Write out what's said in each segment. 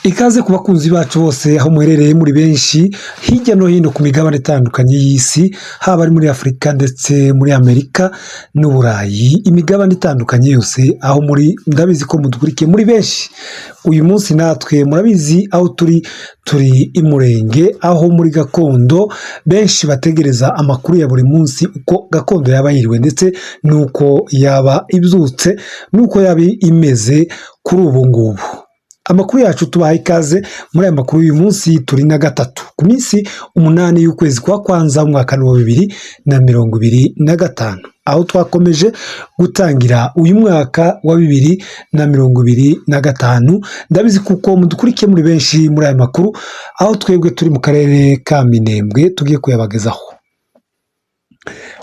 Ikaze ku bakunzi bacu bose aho muherereye muri benshi hirya no hino ku migabane itandukanye y'isi, haba ari muri Afurika ndetse muri Amerika n'Uburayi, imigabane itandukanye yose aho muri ndabizi ko mudukurikiye muri benshi. Uyu munsi natwe murabizi aho turi, turi i Murenge aho muri gakondo benshi bategereza amakuru ya buri munsi uko gakondo yaba yiriwe ndetse n'uko yaba ibyutse n'uko yaba imeze kuri ubu ngubu. Amakuru yacu tubaha ikaze muri aya makuru y'uyu munsi turi na gatatu ku minsi 8 y'ukwezi kwa kwanza umwaka wa 2025, aho twakomeje gutangira uyu mwaka wa 2025. Ndabizi kuko mudukurikiye muri benshi muri aya makuru, aho twebwe turi mu karere ka Minembwe tugiye kuyabagezaho.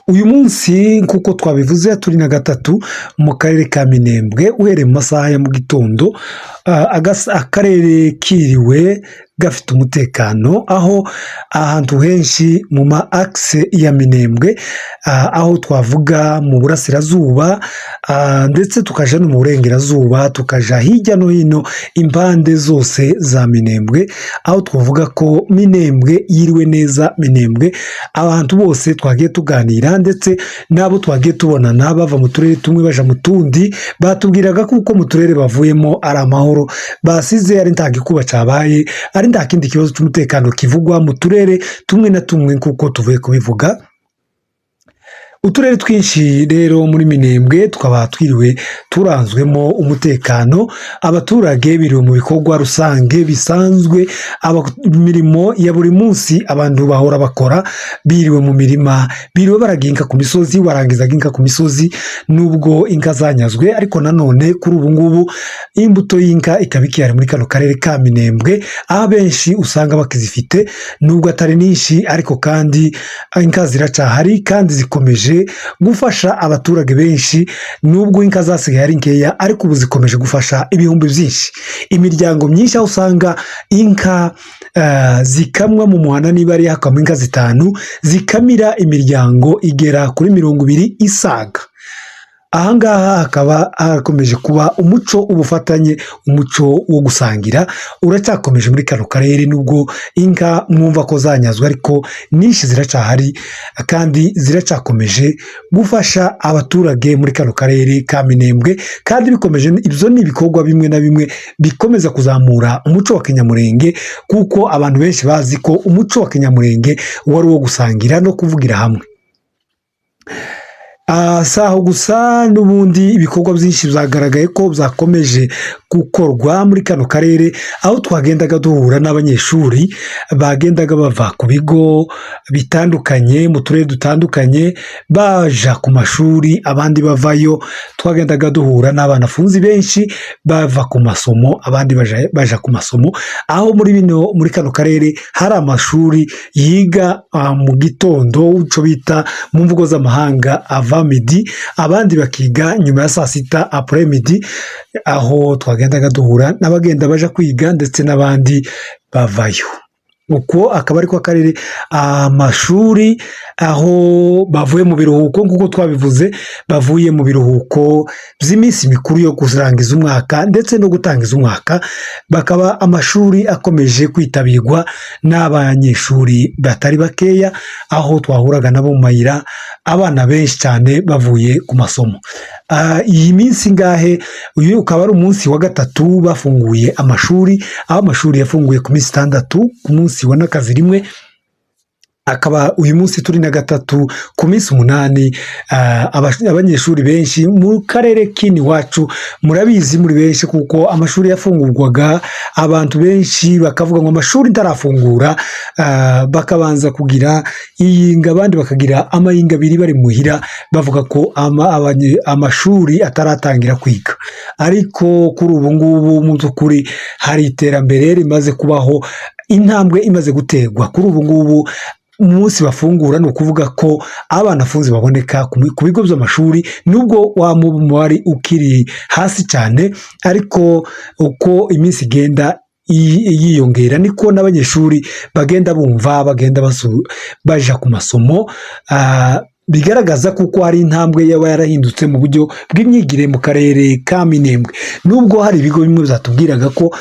Uyu munsi nk'uko twabivuze turi na gatatu mu karere ka Minembwe, uhereye mu masaha ya mu gitondo akarere kiriwe gafite umutekano, aho ahantu henshi mu ma akise ya Minembwe, aho twavuga mu burasirazuba ndetse tukaja no mu burengerazuba, tukaja hirya no hino impande zose za Minembwe, aho twavuga ko Minembwe yiriwe neza. Minembwe abantu bose twagiye tuganira ndetse n'abo twagiye tubonana bava mu turere tumwe baja mu tundi, batubwiraga ko mu turere bavuyemo ari amahoro basize, ari nta gikuba cyabaye, ari nta kindi kibazo cy'umutekano kivugwa mu turere tumwe na tumwe nk'uko tuvuye kubivuga. Uturere twinshi rero muri Minembwe tukaba twiriwe turanzwemo umutekano, abaturage biriwe mu bikorwa rusange bisanzwe, imirimo ya buri munsi abantu bahora bakora, biriwe mu mirima, biriwe baraga inka ku misozi, warangizaga inka ku misozi nubwo inka zanyazwe, ariko nanone kuri ubu ngubu imbuto y'inka ikaba ikihari muri kano karere ka Minembwe, aho abenshi usanga bakizifite nubwo atari nyinshi, ariko kandi inka ziracyahari kandi zikomeje gufasha abaturage benshi, nubwo inka zasigaye ari nkeya ariko ubu zikomeje gufasha ibihumbi byinshi, imiryango myinshi, aho usanga inka zikamwa mu muhanda, niba ari hakamwa inka zitanu zikamira imiryango igera kuri 20 isaga. Ahangaha hakaba hakomeje kuba umuco w'ubufatanye, umuco wo gusangira uracyakomeje muri kano karere, nubwo inka mwumva ko zanyazwe ariko nyinshi ziracyahari kandi ziracyakomeje gufasha abaturage muri kano karere ka Minembwe, kandi bikomeje. Ibyo ni ibikorwa bimwe na bimwe bikomeza kuzamura umuco wa kinyamurenge, kuko abantu benshi bazi ko umuco wa kinyamurenge wari uwo gusangira no kuvugira hamwe. Si aho gusa, n'ubundi ibikorwa byinshi byagaragaye ko byakomeje gukorwa muri kano karere, aho twagendaga duhura n'abanyeshuri bagendaga bava ku bigo bitandukanye mu turere dutandukanye baja ku mashuri, abandi bavayo. Twagendaga duhura n'abanafunzi benshi bava ku masomo, abandi baja ku masomo, aho muri bino muri kano karere hari amashuri yiga mu gitondo, icyo bita mu mvugo z'amahanga avant-midi, abandi bakiga nyuma ya saa sita, après-midi, aho twagendaga duhura n'abagenda baja kwiga ndetse n'abandi bavayo. Uko akaba ariko akarere amashuri aho bavuye mu biruhuko, nk'uko twabivuze, bavuye mu biruhuko by'iminsi mikuru yo kurangiza umwaka ndetse no gutangiza umwaka, bakaba amashuri akomeje kwitabirwa n'abanyeshuri batari bakeya, aho twahuraga nabo mu mayira, abana benshi cyane bavuye ku masomo. Iyi minsi ngahe, uyu ukaba ari umunsi wa gatatu bafunguye amashuri, aho amashuri yafunguye ku minsi 6 ku munsi wa n'akazi rimwe, akaba uyu munsi turi na gatatu ku minsi 8. Abanyeshuri benshi mu karere k'iwacu murabizi muri benshi, kuko amashuri yafungurwaga abantu benshi bakavuga ngo amashuri ntarafungura, bakabanza kugira iyinga, abandi bakagira amayinga abiri bari muhira bavuga ko amashuri ataratangira kwiga. Ariko kuri ubu ngubu mu by'ukuri hari iterambere rimaze kubaho, intambwe imaze guterwa. Kuri ubu ngubu umunsi bafungura ni ukuvuga ko abanafunzi baboneka ku bigo by'amashuri, nubwo wa mubare ukiri hasi cyane, ariko uko iminsi igenda yiyongera niko n'abanyeshuri bagenda bumva bagenda baja ku masomo. Bigaragaza kuko hari intambwe yaba yarahindutse mu buryo bw'imyigire mu karere ka Minembwe, nubwo hari ibigo bimwe byatubwiraga ko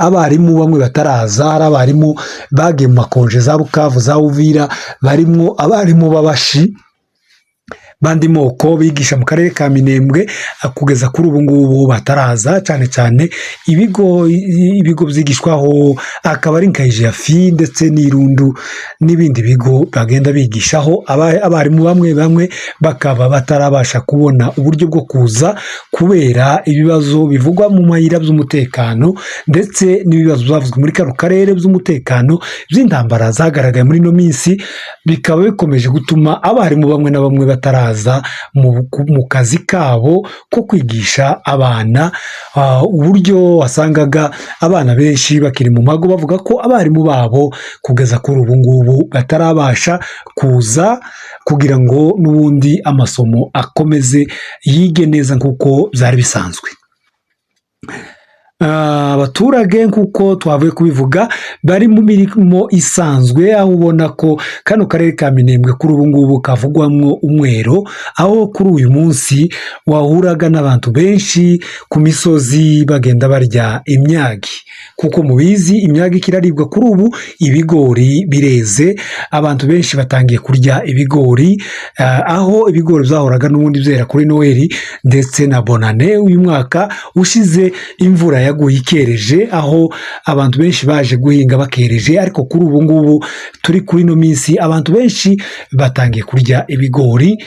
abarimu bamwe bataraza. Hari abarimu bagiye mu makonje za Bukavu, za Uvira, barimo abarimu b'abashi bandi moko bigisha mu karere ka Minembwe, kugeza kuri ubu ngubu bataraza, cyane cyane ibigo byigishwaho akaba ari nka Ijafi ndetse n'Irundu n'ibindi bigo bagenda bigishaho. Abarimu bamwe bamwe bakaba batarabasha kubona uburyo bwo kuza kubera ibibazo bivugwa mu mayira by'umutekano, ndetse n'ibibazo byavuzwe muri kano karere by'umutekano by'intambara zagaragaye muri ino minsi, bikaba bikomeje gutuma abarimu bamwe na bamwe bataraza mu kazi kabo ko kwigisha abana. Uburyo wasangaga abana benshi bakiri mu mago bavuga ko abarimu babo kugeza kuri ubu ngubu batarabasha kuza kugira ngo n'ubundi amasomo akomeze yige neza nk'uko byari bisanzwe. Abaturage, nk'uko twavuye kubivuga, bari mu mirimo isanzwe, aho ubona ko kano karere ka Minembwe kuri ubu ngubu kavugwamo umwero, aho kuri uyu munsi wahuraga n'abantu benshi ku misozi bagenda barya imyagi. Kuko mubizi, imyagi ikiraribwa kuri ubu, ibigori bireze, abantu benshi batangiye kurya ibigori, aho ibigori byahoraga n'ubundi byera kuri Noheli ndetse na Bonane. Uyu mwaka ushize imvura yaguye ikereje, aho abantu benshi baje guhinga bakereje, ariko kuri ubu ngubu turi kuri ino minsi abantu benshi batangiye kurya ibigori,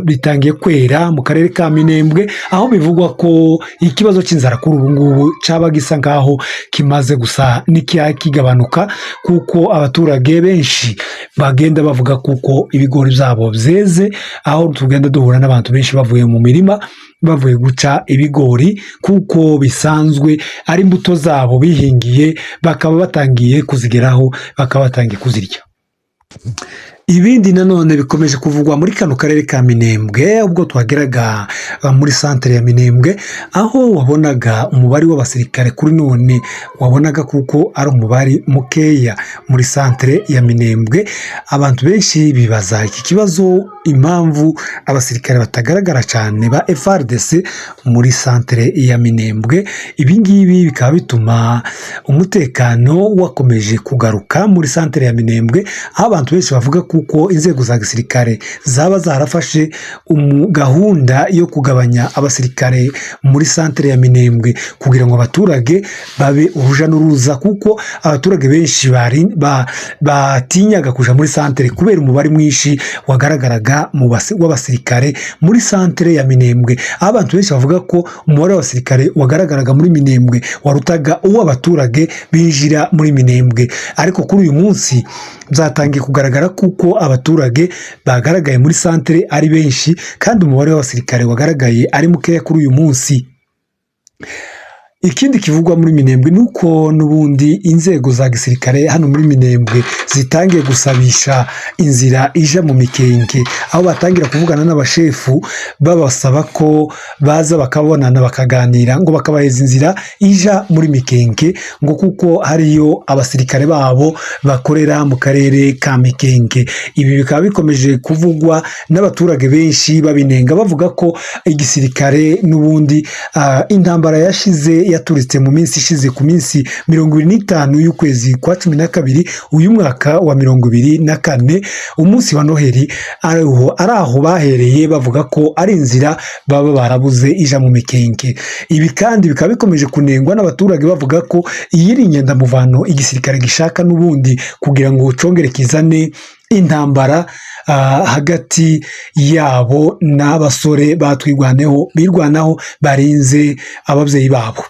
bitangiye kwera mu karere ka Minembwe, aho bivugwa ko ikibazo cy'inzara kuri ubu ngubu cyaba gisa nkaho kimaze gusa n'ikigabanuka, kuko abaturage benshi bagenda bavuga kuko ibigori byabo byeze, aho tugenda duhura n'abantu benshi bavuye mu mirima, bavuye guca ibigori, kuko bisanzwe ari imbuto zabo bihingiye, bakaba batangiye kuzigeraho, bakaba batangiye kuzirya. Ibindi nanone bikomeje kuvugwa muri kano karere ka Minembwe, ubwo twageraga muri santere ya Minembwe, aho wabonaga umubare w'abasirikare kuri none wabonaga kuko ari umubare mukeya muri santere ya Minembwe. Abantu benshi bibaza iki kibazo, impamvu abasirikare batagaragara cyane ba FARDC muri santere ya Minembwe. Ibi ngibi bikaba bituma umutekano wakomeje kugaruka muri santere ya Minembwe, aho abantu benshi bavuga kuko inzego za gisirikare zaba zarafashe gahunda yo kugabanya abasirikare muri santere ya Minembwe kugira ngo abaturage babe uruja n'uruza, kuko abaturage benshi batinyaga kuja muri santere kubera umubare mwinshi wagaragaraga w'abasirikare muri santere ya Minembwe, aho abantu benshi bavuga ko umubare w'abasirikare wagaragaraga muri Minembwe warutaga uw'abaturage binjira muri Minembwe. Ariko kuri uyu munsi byatangiye kugaragara kuko abaturage bagaragaye muri santere ari benshi, kandi umubare w'abasirikare wagaragaye ari mukeya kuri uyu munsi. Ikindi kivugwa muri Minembwe ni uko n'ubundi inzego za gisirikare hano muri Minembwe zitangiye gusabisha inzira ija mu Mikenke, aho batangira kuvugana n'abashefu babasaba ko baza bakabonana, bakaganira, ngo bakabaheza inzira ija muri Mikenke, ngo kuko hariyo abasirikare babo bakorera mu karere ka Mikenke. Ibi bikaba bikomeje kuvugwa n'abaturage benshi babinenga, bavuga ko igisirikare n'ubundi intambara yashize yaturitse mu minsi ishize, ku minsi 25 y'ukwezi kwa 12 uyu mwaka wa 2024, umunsi wa Noheli, ari aho bahereye bavuga ko ari inzira baba barabuze ija mu Mikenke. Ibi kandi bikaba bikomeje kunengwa n'abaturage, bavuga ko iyi ari inyendamuvano igisirikare gishaka n'ubundi kugira ngo congere kizane intambara hagati yabo n'abasore batwirwaneho birwanaho barinze ababyeyi babo.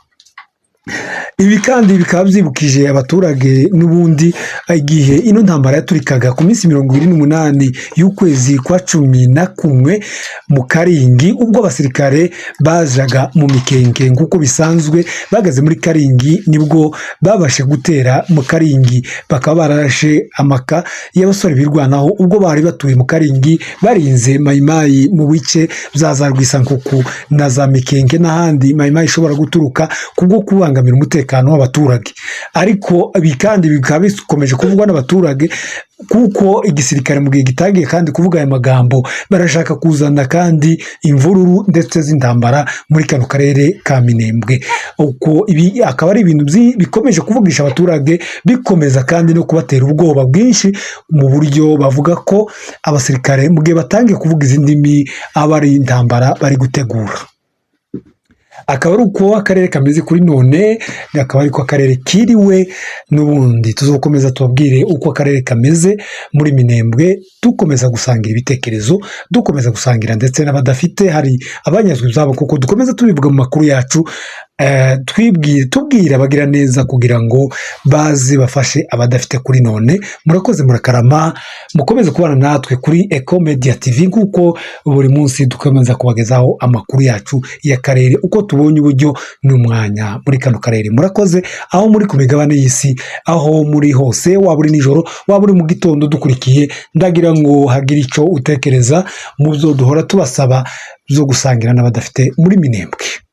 Ibi kandi bikaba byibukije abaturage n'ubundi igihe ino ntambara yaturikaga ku minsi 28 y'ukwezi kwa 11 mu Karingi, ubwo abasirikare bajaga mu Mikenke nk'uko bisanzwe, bageze muri Karingi nibwo babashe gutera mu Karingi, bakaba bararashe amaka y'abasore birwanaho ubwo bari batuye mu Karingi barinze Mayimayi mu bice bya za Rwisankuku na za Mikenke n'ahandi Mayimayi ishobora guturuka kubwo kubangamira umutekano. umutekano w'abaturage. Ariko ibi kandi bikaba bikomeje kuvugwa n'abaturage, kuko igisirikare mu gihe gitangiye kandi kuvuga aya magambo, barashaka kuzana kandi imvururu ndetse z'intambara muri kano karere ka Minembwe. Uko ibi akaba ari ibintu bikomeje kuvugisha abaturage, bikomeza kandi no kubatera ubwoba bwinshi, mu buryo bavuga ko abasirikare mu gihe batangiye kuvuga izi ndimi aba ari intambara bari gutegura. Akaba ari uko akarere kameze kuri none, akaba ariko akarere kiriwe. N'ubundi tuzakomeza tubabwire uko akarere kameze muri Minembwe, dukomeza gusangira ibitekerezo, dukomeza gusangira ndetse n'abadafite, hari abanyazwe ibyabo, kuko dukomeza tubivuga mu makuru yacu, tubwira abagira neza kugira ngo baze bafashe abadafite kuri none. Murakoze, murakarama, mukomeze kubana natwe kuri Eco Media TV, kuko buri munsi dukomeza kubagezaho amakuru yacu y'akarere uko tubonye uburyo n'umwanya muri kano karere. Murakoze aho muri ku migabane y'isi, aho muri hose, waba uri nijoro, waba uri mu gitondo dukurikiye, ndagira ngo hagire icyo utekereza mu byo duhora tubasaba zo gusangira n'abadafite muri Minembwe.